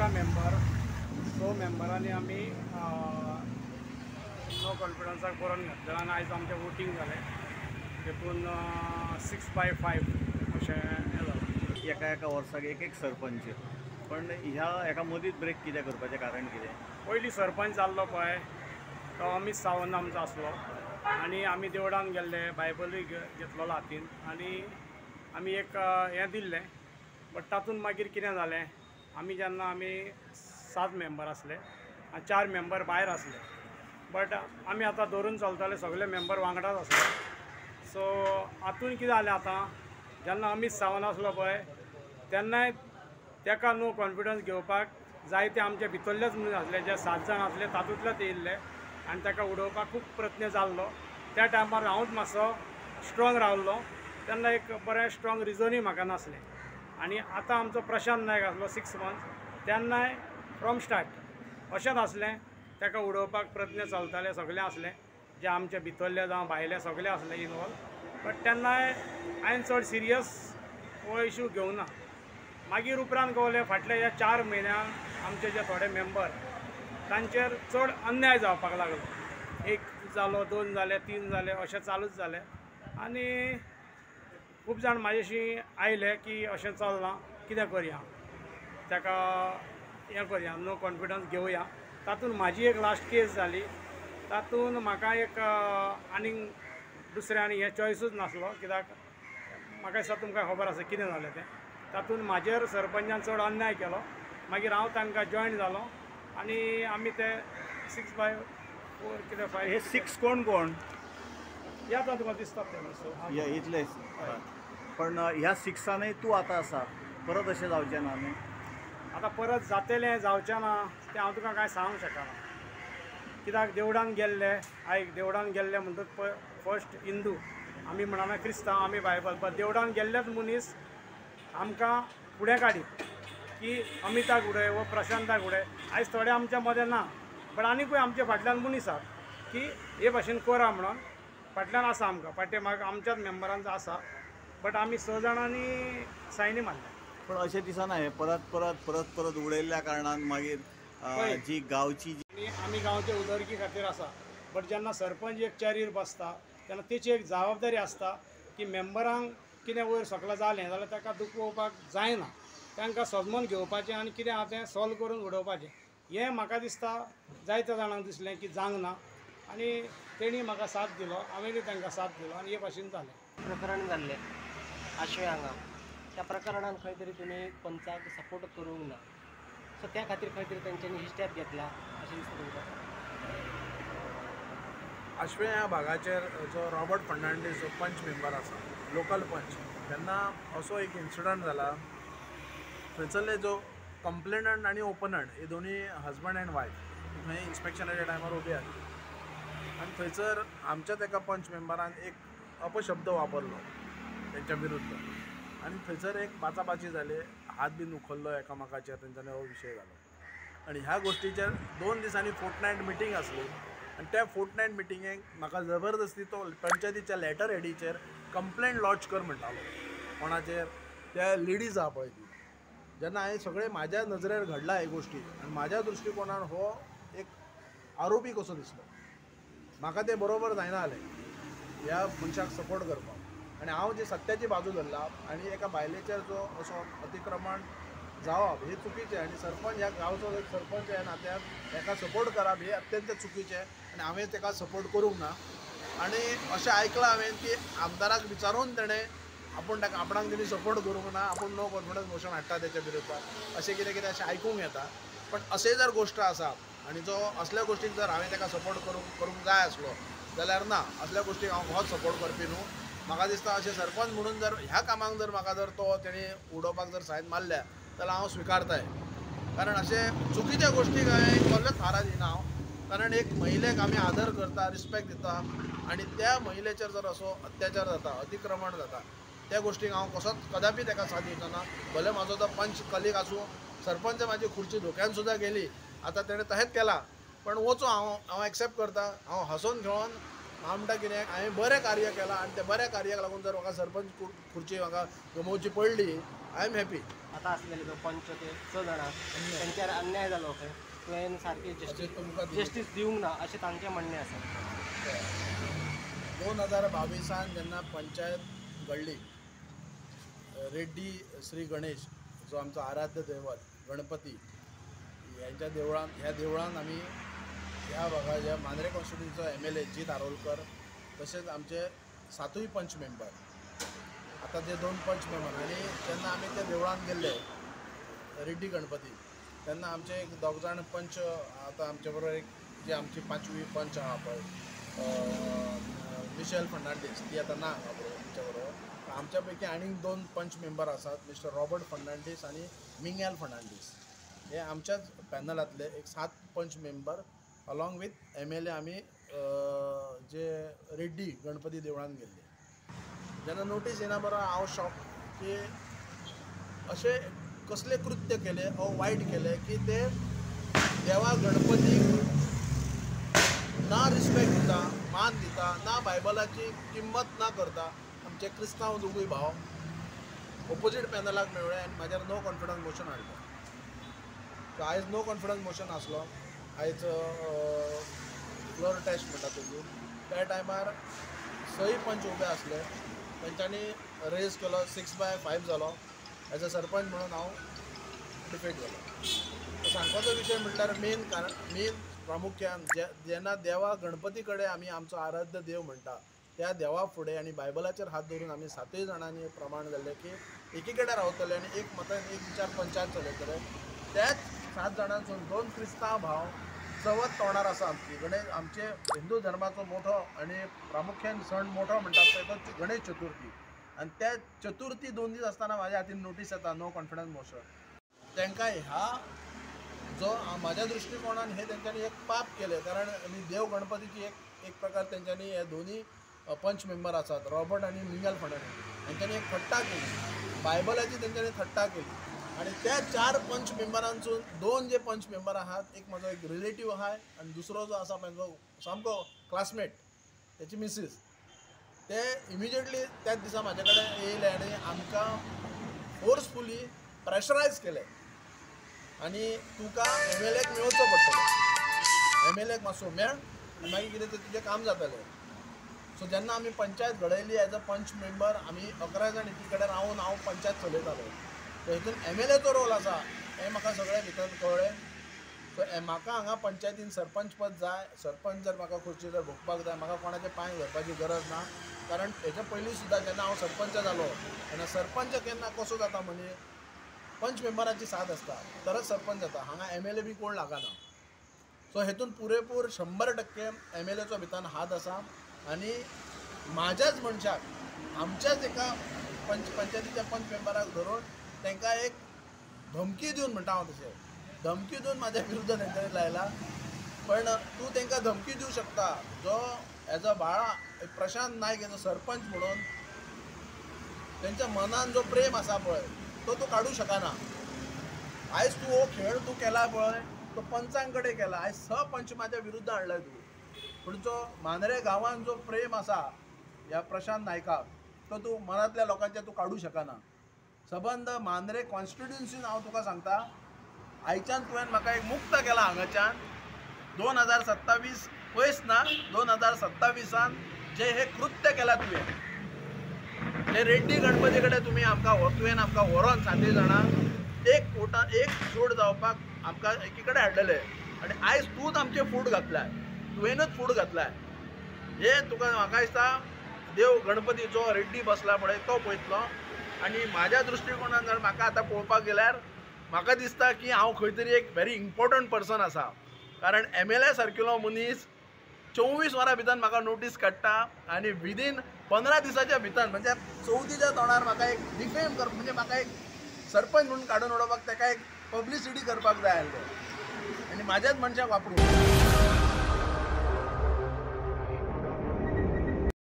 11 member, 6 मेंबरांनी आमी no कॉन्फिडन्साक बरोवन घातलें आनी आयज आमचें वोटींग जालें, तेतून 6-5 अशें हें जालें. एका एका वर्साक एक एक सरपंच, पण ह्या एका मदींच ब्रेक कित्याक करपाचें कारण कितें? पयलीं सरपंच जाल्लो पळय तो अमीत सावंत आमचो आसलो आनी आमी देवळान गेल्ले, बायबलूय घेतलेलो हातीन आनी आमी एक हें दिल्लें. बट तातूंत मागीर कितें जालें, आमी जेन्ना आमी 7 मेंबर आसले आनी 4 मेंबर भायर आसले, बट आमी आतां धरून चलताले सगळे मेंबर वांगडाच आसले. सो हातून कितें जालें, आतां जेन्ना अमीत सावंत आसलो पळय तेन्नाय ताका नो कॉन्फिडन्स घेवपाक जायते आमचे भितरलेच मनीस आसले, जे 7 जाण आसले तातूंतलेच येयल्ले आनी ताका उडोवपाक खूब प्रयत्न जाल्लो. त्या टायमार हांवूच मातसो स्ट्रोंग रावल्लो, तेन्ना एक बरें स्ट्रोंग रिजनूय म्हाका नासलें. आनी आतां आमचो प्रशांत नायक आसलो 6 मंथ्स, तेन्नाय फ्रोम स्टार्ट अशेंच आसलें, ताका उडोवपाक प्रयत्न चलताले, सगळें आसलें, जे आमचे भितरले जावं भायले सगळे आसले इनवॉल्व. बट तेन्नाय हांवें चड सिरियस हो इशू घेवना. मागीर उपरांत कळ्ळें फाटल्या ह्या 4 म्हयन्यांक आमचे जे थोडे मेंबर तांचेर चड अन्याय जावपाक लागलो. 1 जालो, 2 जाले, 3 जाले, अशें चालूच जालें. आनी खूब जाण म्हाजेशी आयले की अशें चलना, कितें करया, ताका हें करया, नो कॉन्फिडन्स घेवया. तातूंत म्हाजी एक लास्ट केस जाली, तातूंत म्हाका एक आनीक दुसरें आनी हें चॉयसूच नासलो, कित्याक म्हाका दिसता तुमकां खबर आसा कितें जालें तें. तातूंत म्हाजेर सरपंचान चड अन्याय केलो, मागीर हांव तांकां जॉयन जालो आनी आमी ते 6-4 कितें 5 हे 6 कोण कोण येता तुका दिसता ते इतले. पण ह्या 6 तूं आतां आसा, परत अशें जावचें ना न्हू? आतां परत जातलें जावचें ना तें हांव तुका कांय सांगूंक शकना, कित्याक देवळान गेल्ले, आयक देवळान गेल्ले म्हणटकच फर्स्ट हिंदू, आमी म्हणना क्रिस्तांव, आमी बायबल, बट देवळान गेल्लेच मनीस आमकां फुडें काडीत की अमिताक उडय वो प्रशांताक उडय. आयज थोडे आमच्या मदें ना, बट आनीकूय आमच्या फाटल्यान मनीस आसात की हे भाशेन करा म्हणून फाटल्यान आसा आमकां, फाटीं म्हाका आमच्याच मेंबरांचो आसा. बट आमी 6 जाणांनी सायनी मारल्या. पण अशें दिसना हें परत परत परत परत उडयल्ल्या कारणान मागीर जी गांवची आनी आमी गांवचे उदरगी खातीर आसा. बट जेन्ना सरपंच एक चेरीर बसता तेन्ना तेची एक जबाबदारी आसता की मेंबरांक कितें वयर सकला जालें जाल्यार ताका दुखोवपाक जायना, तांकां सजमोन घेवपाचें आनी कितें आहा तें सॉल्व करून उडोवपाचें. हें म्हाका दिसता जायत्या जाणांक दिसलें की जावंक ना आनी तेणी म्हाका साथ दिलो, हांवेंय तांकां साथ दिलो आनी हे भाशेन जालें. प्रकरण जाल्लें आशवे हांगा, त्या प्रकरणान खंय तरी तुमी पंचाक सपोर्ट करूंक ना, सो त्या खातीर खंय तरी तेंच्यांनी ही स्टेप घेतला अशें दिसता तुमकां? आशवे ह्या भागाचेर जो रॉबर्ट फर्नांडीस जो पंच मेंबर आसा, लोकल पंच, तेन्ना असो एक इन्सिडंट जाला. थंयसरले जो कंप्लेनंट आनी ओपनंट हे दोनूय हजबंड एंड वायफ थंय इन्स्पेक्शनाच्या टायमार उबे आसले आनी थंयसर आमच्याच एका पंच मेंबरान एक अपशब्द वापरलो तेंच्या विरुद्ध आनी थंयसर एक बाचाबाची जाली, हात बीन उखल्लो एकामेकाचेर, तेंच्यांनी हो विशय जालो. आनी ह्या गोश्टीचेर 2 दिसांनी फोर्टनायट मिटींग आसली आनी त्या फोर्टनायट मिटिंगेक म्हाका जबरदस्ती तो पंचायतीच्या लॅटर हेडीचेर कंप्लेन लॉन्च कर म्हणटालो. कोणाचेर? त्या लेडीज आहा पळय ती. जेन्ना हांवें सगळें म्हाज्या नजरेर घडला हे गोश्टी आनी म्हाज्या दृश्टिकोनान हो एक आरोपी कसो दिसलो, म्हाका तें बरोबर जायना जालें ह्या मनशाक सपोर्ट करपाक. आनी हांव जी सत्याची बाजू धरला आनी एका बायलेचेर जो असो अतिक्रमण जावप हें चुकीचें आनी सरपंच ह्या गांवचो एक सरपंच ह्या नात्यान हेका सपोर्ट करप हें अत्यंत चुकीचें आनी हांवें ताका सपोर्ट करूंक ना. आनी अशें आयकलां हांवें की आमदाराक विचारून तेणें आपूण ताका आपणाक तेणी सपोर्ट करूंक ना, आपूण नो कॉन्फिडन्स मोशन हाडटा तेच्या विरुद्धान, अशें कितें कितें अशें आयकूंक येता. पण अशें जर गोश्ट आसा आनी जो असल्या गोश्टीक जर हांवें ताका सपोर्ट करूंक जाय आसलो जाल्यार ना, असल्या गोश्टीक हांव होच सपोर्ट करपी न्हू. म्हाका दिसता अशें सरपंच म्हणून जर ह्या कामाक जर म्हाका जर तो तेणी उडोवपाक जर सायन मारल्या जाल्यार हांव स्विकारताय, कारण अशें चुकीच्या गोश्टीक हांवें कसलेच थारा दिना हांव. कारण एक महिलेक आमी आदर करता, रिस्पेक्ट दिता आनी त्या महिलेचेर जर असो अत्याचार जाता, अतिक्रमण जाता, त्या गोश्टीक हांव कसोच कदापी ताका साथ दिवचो ना. भले म्हाजो तो पंच कलीग आसूं, सरपंच म्हाजी खुर्ची धोक्यान सुद्दां गेली, आतां तेणें तशेंच केलां, पण वचूं, हांव एक्सेप्ट करता. हांव हांसोन खेळोन हांव म्हणटा कितें, हांवें बरें कार्य केलां आनी तें बऱ्या कार्याक लागून जर म्हाका सरपंच खुर्ची म्हाका गमोवची पडली, I am happy. आतां आसलेले जो पंच ते 6 जाणां तेंच्यार अन्याय जालो खंय, तुवें सारकी जस्टीस दिवंक ना अशें तांचें म्हणणें आसा. 2022 जेन्ना पंचायत घडली, रेड्डी श्री गणेश जो आमचो आराध्य दैवत गणपती ह्यांच्या देवळान, ह्या देवळान आमी ह्या भागाच्या मांद्रे कॉन्स्टिट्युन्सीचो MLA जीत आरोलकर तशेंच आमचे 7 पंच मेंबर, आतां ते 2 पंच मेंबर, आनी जेन्ना आमी त्या देवळान गेल्ले रेड्डी गणपती तेन्ना आमचे एक 2 जाण पंच आतां आमचे बरोबर एक जी आमची 5वी पंच आहा पळय मिशेल फर्नांडीस, ती आतां ना हांगा बरोबर आमच्या बरोबर. आमच्या पैकी आनीक 2 पंच मेंबर आसात, मिस्टर रॉबर्ट फर्नांडीस आनी मिंगेल फर्नांडीस. हे आमच्याच पॅनलांतले एक 7 पंच मेंबर अलॉंग विथ MLA आमी जे रेड्डी गणपती देवळान गेल्ले. जेन्ना नोटीस येना बरोबर हांव शॉक की अशें कसलें कृत्य केलें ओ वायट केलें की ते देवा गणपतीक ना रिस्पेक्ट दिता, मान दिता, ना बायबलाची किंमत ना करता. आमचे क्रिस्तांव दोगूय भाव ओपोजीट पॅनलाक मेळ्ळे आनी म्हाजेर नो कॉन्फिडन्स मोशन हाडलें. सो आयज नो कॉन्फिडन्स मोशन आसलो, आयज फ्लोर टेस्ट म्हणटा तुजी, त्या टायमार 6 पंच उबे आसले, तेंच्यांनी रेज केलो, 6-5 जालो. एज अ सरपंच म्हणून हांव डिफेक्ट जालो. सांगपाचो विशय म्हटल्यार मेन कारण, मेन प्रामुख्यान जेन्ना देवा गणपती कडेन आमी आमचो आराध्य देव म्हणटा त्या देवा फुडें आनी बायबलाचेर हात धरून आमी 7 जाणांनी प्रमाण जाल्लें की एकी कडेन रावतले आनी एक मतान एक विचार पंचायत चलयतले. त्याच 7 जाणांसून 2 क्रिस्तांव भाव चवथ तोंडार आसा आमची. गणेश आमचे हिंदू धर्माचो मोठो आनी प्रामुख्यान सण मोठो म्हणटात तो गणेश चतुर्थी, आनी त्या चतुर्थी 2 दीस आसतना म्हाज्या हातीन नोटीस येता नो कॉन्फिडन्स मोशन. तांकां ह्या जो म्हाज्या दृश्टिकोणान हे तेंच्यांनी एक पाप केलें, कारण आमी देव गणपतीची एक एक प्रकार तेंच्यांनी हे दोनी पंच मेंबर आसात रॉबर्ट आनी मिंगल फर्नांडीस हेंच्यांनी एक थट्टा केली, बायबलाची तेंच्यांनी थट्टा केली. आनी त्या 4 पंच मेंबरांसून 2 जे पंच मेंबर आहात, एक म्हाजो एक रिलेटीव आहा आनी दुसरो जो आसा म्हाजो सामको क्लासमेट तेची मिसीस, ते इमिजिएटली त्याच दिसा म्हाजे कडेन येयले आनी आमकां फोर्सफुली प्रेशरायज केले आनी तुका MLAक मेळचो पडटलो, MLAक मातसो मेळ आनी मागीर कितें तें तुजें काम जातलें. सो जेन्ना आमी पंचायत घडयली एज अ पंच मेंबर आमी 11 जाण एकी कडेन रावन हांव पंचायत चलयतालो. सो हितून MLAचो रोल आसा हें म्हाका सगळें भितर कळ्ळें. सो म्हाका हांगा पंचायतीन सरपंच पद जाय, सरपंच जर म्हाका खुर्ची जर भोगपाक जाय, म्हाका कोणाचे पांय धरपाची गरज ना. कारण हेच्या पयलीं सुद्दां जेन्ना हांव सरपंच जालो तेन्ना सरपंच केन्ना कसो जाता म्हणजे पंच मेंबराची साथ आसता तरच सरपंच जाता, हांगा MLA बी कोण लागना. सो हेतून पुरेपूर 100% MLAचो भितर हात आसा आनी म्हाज्याच मनशाक आमच्याच एका पंचायतीच्या पंच मेंबराक धरून तांकां एक धमकी दिवन, म्हणटा हांव तशें, धमकी दिवन म्हाज्या विरुद्ध तेंच्यांनी लायला. पण तूं तांकां धमकी दिवं शकता जो एज अ बाळा प्रशांत नायक एज अ सरपंच म्हणून तेंच्या मनान जो प्रेम आसा पळय तो तूं काडूं शकना. आयज तूं हो खेळ तूं केला पळय तो पंचां कडेन केला, आयज 6 पंच म्हाज्या विरुद्ध हाडलाय तूं, पूण जो मांद्रे गांवान जो प्रेम आसा ह्या प्रशांत नायकाक तो तूं मनांतल्या लोकांच्या तूं काडूं शकना. सबंद मांद्रे कॉन्स्टिट्युन्सीन हांव तुका सांगता, आयच्यान तुवें म्हाका एक मुक्त केला हांगाच्यान. 2027 पयस ना, 2027 जे हे कृत्य केलां तुवें, ते रेड्डी गणपती कडेन तुमी आमकां तुवें आमकां व्हरोन 7 जाणां एक वोटा एक जोड जावपाक आमकां एकी कडेन हाडलेले आनी आयज तूंच आमचें फूट घातलाय, तुवेंनूच फूट घातलाय. हे तुका म्हाका दिसता देव गणपतीचो रेड्डी बसला पळय तो पळयतलो. आनी म्हाज्या दृश्टिकोणान जर म्हाका आतां पळोवपाक गेल्यार म्हाका दिसता की हांव खंय तरी एक व्हेरी इम्पोर्टंट पर्सन आसा, कारण MLA सारकिलो मनीस 24 वरां भितर म्हाका नोटीस काडटा आनी विदीन 15 दिसाच्या भितर म्हणजे चवथीच्या तोंडार म्हाका एक डिफेम कर, म्हणजे म्हाका एक सरपंच म्हणून काडून उडोवपाक ताका एक पब्लिसिटी करपाक जाय आसलें आनी म्हाज्याच मनशाक वापरून.